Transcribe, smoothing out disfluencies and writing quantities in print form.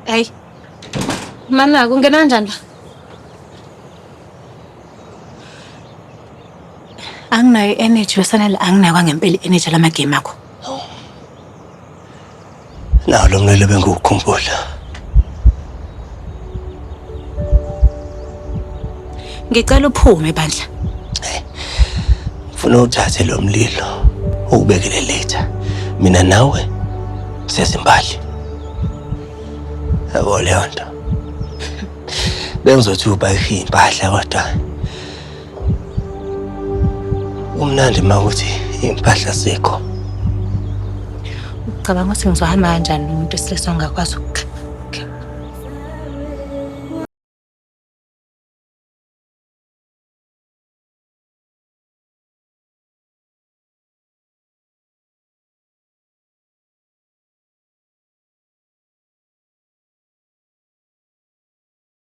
Hey. Mana kungena kanjani la? Anginayo i-energy wesanele, anginayo kwangempela i-energy lamagame akho. Nawo lo mlilo bengiwukhumbula. Ngicela uphume bandla. Ngifuna uthathe lo mlilo uwubekele later. Mina nawe sezimbali. Yabo leyo nto. Bengizothi ubayishiya impahla kodwa kumnandi uma ukuthi iy'mpahla zikho. Ucabanga ukuthi ngizohamba kanjani nomuntu wesilisa ongakwazi ukukha?